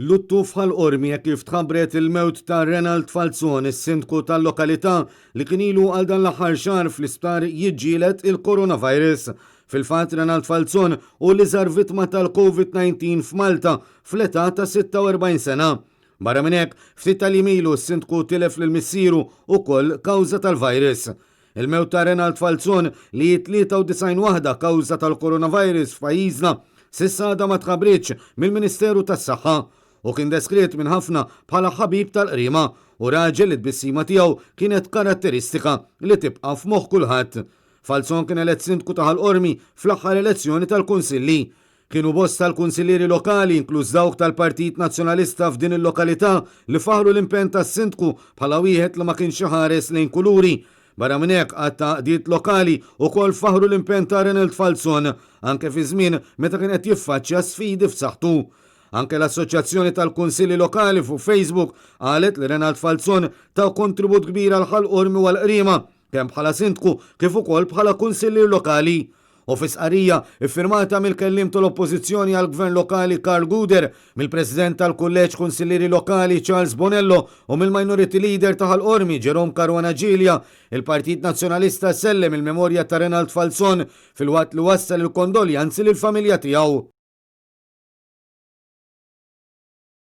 Luttu f'Ħal Qormi hekk kif tħabbret il-mewt ta' Renald Falzon, is-Sindku tal-lokalità li kien ilu għal dan l-aħħar xahar fl-isptar jiġġieled il-coronavirus. Fil-fatt Renald Falzon hu l-iżgħar vittma tal-Covid-19 f'Malta fl-età ta' 46 sena. Barra minn hekk, ftit tal-jiem ilu s-Sindku tilef lil missieru ukoll kawża tal-virus. Il-mewt ta' Renald Falzon li hi 93 waħda kawża tal-coronavirus f'pajjiżna s'issa għadha ma tħabbritx mill-Ministeru tas-Saħħa. Hu kien deskritt minn ħafna bħala ħabib tal-Qriema u raġel li t-tbissima tiegħu kienet karatteristika li tibqa' f'moħħ kulħadd. Falzon kien elett Sindku ta' Ħal Qormi fl-aħħar elezzjoni tal-Kunsilli. Kienu bosta l-kunsillieri lokali, inkluż dawk tal-Partit Nazzjonalista f'din il-lokalità, li faħħru l-impenn tas-Sindku bħala wieħed li ma kienx iħares lejn kuluri. Barra minn hekk, għadd ta' għaqdiet lokali wkoll faħħru l-impenn ta' Renald Falzon, anke fi żmien meta kien qed jiffaċċja sfidi f'saħħtu. Anke l-Assoċjazzjoni tal-Kunsilli Lokali fuq Facebook qalet li Renald Falzon ta kontribut kbir għal Ħal Qormi u għall-Qriema, kemm bħala Sindku kif ukoll bħala kunsillier lokali. U fi stqarrija iffirmata mill-kelliem tal-Oppożizzjoni għall-Gvern Lokali Karl Gouder, mill-President tal-Kulleġġ Kunsillieri Lokali Charles Bonello u mill-Minority Leader ta' Ħal Qormi Jerome Caruana Gilia, il-Partit Nazzjonalista sellem il-memorja ta' Renald Falzon filwaqt li wassal il-kondoljanzi lill-familja tiegħu.